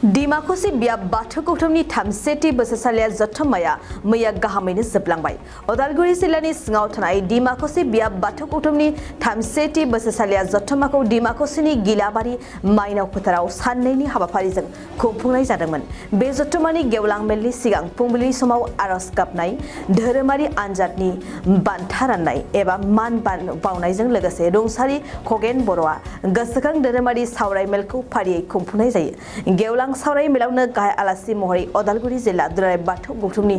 Dimakosi biap bathau gौथुमनि थामसेथि बोसोरसालिया जथुम्माया मैया गाहामैनो जोबलांबाय। उदालगुरि जिल्लानि सिङाव थानाय दिमाकोसी बियाब बाथौ गौथुमनि थामसेथि बोसोरसालिया जथुम्माखौ दिमाकोसीनि गिलाबारि माइनाव फोथाराव साननैनि हाबाफारिजों खुंफुंनाय जादोंमोन। बे जथुम्मानि गेवलां मेलनि सिगां फुंबिलि समाव आरज गाबनाय, धोरोमारि आनजादनि बान्था राननाय एबा मान बावनायजों लोगोसे रुंसारि खगेन बर'आ गोसोखां धोरोमारि सावराय मेलखौ फारियै खुंफुंनाय जायो। गेवलां सावराय मेलावनो गाहाय आलासि महरै उदालगुरि जिल्ला दुलाराय बाथौ गौथुमनि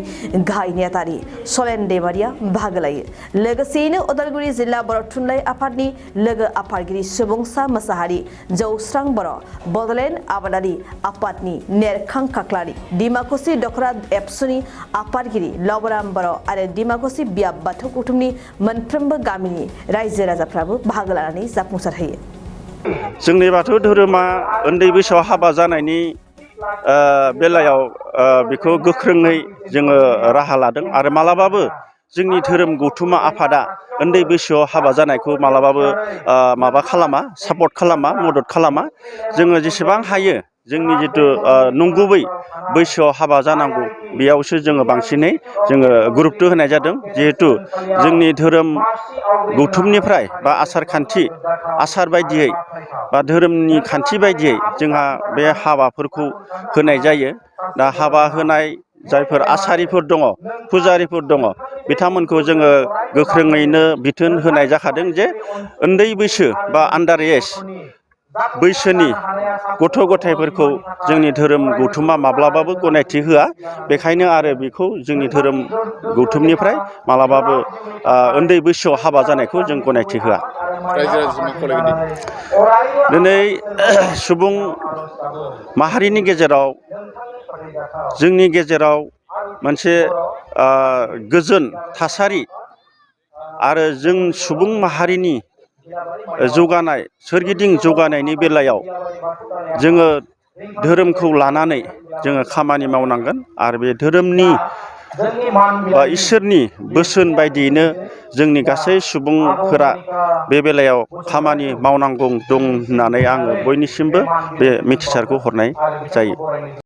गाहाय नेहाथारि सलेन दैमारिया बाहागो लायो। लोगोसेयैनो उदालगुरि जिल्ला बर' थुनलाइ आफादनि लोगो आफादगिरि सुबुंसा मोसाहारि, जौस्रां बर', बड'लेण्ड आबादारि आफादनि नेरखां खाख्लारि, दिमाकोसी दखरा एबसुनि आफादगिरि लबराम बर' आरो दिमाकोसी बियाब बाथौ गौथुमनि मोनफ्रोमबो गामिनि रायजो राजाफ्राबो बाहागो लानानै जाफुंसार होयो। जोंनि बाथौ धोरोमा उन्दै बैसोआव हाबा जानायनि बेलायाव बेखौ गोख्रोङै जोङो राहा लादों आरो मालाबाबो जोंनि धोरोम गौथुमा आफादा उन्दै बैसोआव हाबा जानायखौ मालाबाबो माबा खालामा, सापर्ट खालामा, मदद खालामा। जोङो जेसेबां हायो जोंनि जिथु नंगुबै बैसोआव हाबा जानांगौ बेयावसो जोङो बांसिनै जोङो गुरुत्त होनाय जादों। जिहेतु जोंनि धोरोम गौथुमनिफ्राय बा आसार खान्थि आसार बायदियै बा धोरोमनि खान्थि बायदियै जोंहा बे हाबाफोरखौ होनाय जायो। दा हाबा होनाय जायफोर आसारिफोर दङ, फुजारिफोर दङ, बिथांमोनखौ जोङो गोख्रोङैनो बिथोन होनाय जाखादों जे उन्दै बैसो बा आन्डार एज बैसोनि गथ' गथायफोरखौ जोंनि धोरोम गौथुमा माब्लाबाबो गनायथि होआ। बेखायनो आरो बेखौ जोंनि धोरोम गौथुमनिफ्राय मालाबाबो उन्दै बैसोआव हाबा जानायखौ जों गनायथि होआ। दिनै सुबुं माहारिनि गेजेराव जोंनि गेजेराव मोनसे गोजोन थासारि आरो जों सुबुं माहारिनि जौगानाय, सोरगिदिं जौगानायनि बेलायाव जोङो धोरोमखौ लानानै जोङो खामानि मावनांगोन आरो बे धोरोमनि बा इसोरनि बोसोन बायदियैनो जोंनि गासै सुबुंफोरा बे बेलायाव खामानि मावनांगौ दं होननानै आङो बयनिसिमबो बे मिथिसारखौ हरनाय जायो।